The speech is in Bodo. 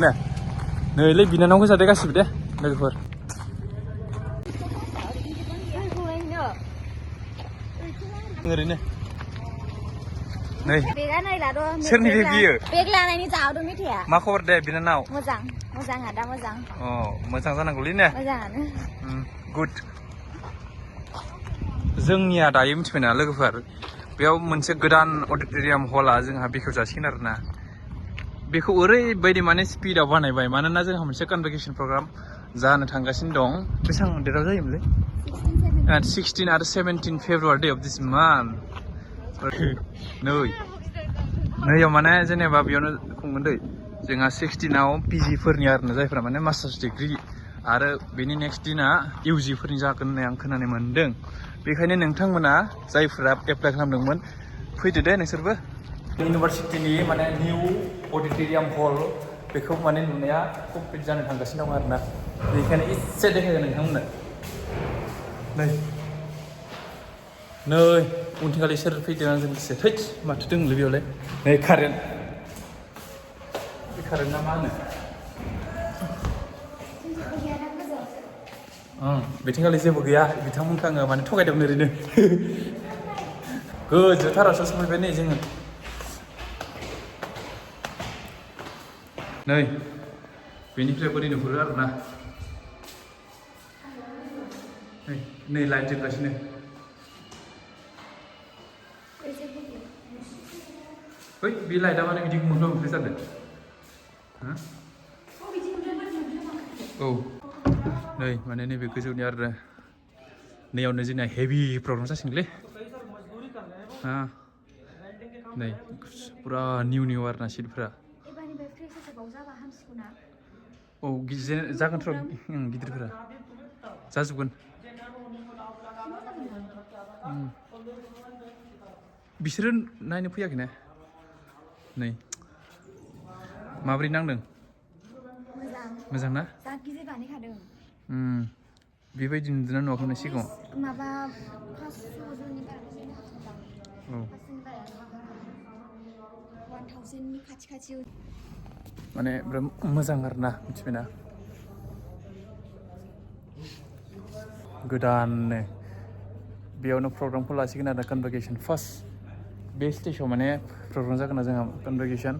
ने नैलै बिनानावखौ जादो गासिबो दे लोगोफोर ओरैनो नै बेगा नै लादो सोरनि बे बियो बेग लानायनि जाहोदो मेथाइया मा खबर दे बिनानाव मोजां आदा मोजां अ मोजां जानांगौलै ने मोजाङानो गुड जोंनिया दायो मिथिबायना लोगोफोर बेयाव मोनसे गोदान अडिट'रियाम हला जोंहा बेखेव जासिगोन आरोना बेखौ ओरैबायदि माने स्पिडआव बानायबाय मानोना जोंहा मोनसे कनभकेसन प्रग्राम जानो थांगासिनो दं बेसेबां डेटआव जायोमोनलै 16 आरो 17 फेब्रुवारि अफ दिस मान्थ नैयाव माने जेनेबा बेयावनो खुंगोन दै जोंहा 16आव पिजि फोरनि आरोना जायफोरा माने मास्टार्स डिग्रि आरो बेनि नेक्स्ट दिना इउजि फोरनि जागोन होननाय आं खोनानो मोन्दों बेखायनो नोंथांमोना जायफोरा एप्लाइ खालामदोंमोन फैदो दे नोंसोरबो इउनिभारसिटिनि माने निउ अडिट'रियाम हल बेखौ माने नुनाया कमप्लिट जानो थांगासिनो दं आरोना बेनिखायनो एसे देखायगोन नोंथांमोननो नै उनथिंखालि सोर फैदों आंजों लोगोसे थैद माथो दंलै बेयावलाय नै कारेन्ट बे कारेन्टआ मा होनो बिथिंखालि जेबो गैया बिथांमोनखौ आङो माने थगायदोंमोन ओरैनो गोजौथारावसो सफैबाय नै जोङो नै बेनिफ्राय बोरै नुहुरो आरोना नै लाइट जोंगासिनो बै बे लाइटआ माने बिदि मोफ्ला मोफ्लि जादों औ नै माने नैबे गोजौनि आरो नैयावनो जोंना हेभि प्रग्राम जासिगोनलै नै पुरा निउ आरोना सिटफोरा औ जागोनथ' गिदिरफोरा जाजोबगोन बिसोरो नायनो फैयाखैना नै माबोरै नांदों मोजां ना बेबायदि नुदोंना नुवाखैमोन सिगाङाव माबा खाथि माने बिराद मोजां आरोना मिथिबायना गोदाननो बेयावनो प्रग्रामखौ लासिगोन आरो कनभकेसन फार्स्ट बे स्टेजाव माने प्रग्राम जागोन ना जोंहा कनभकेसन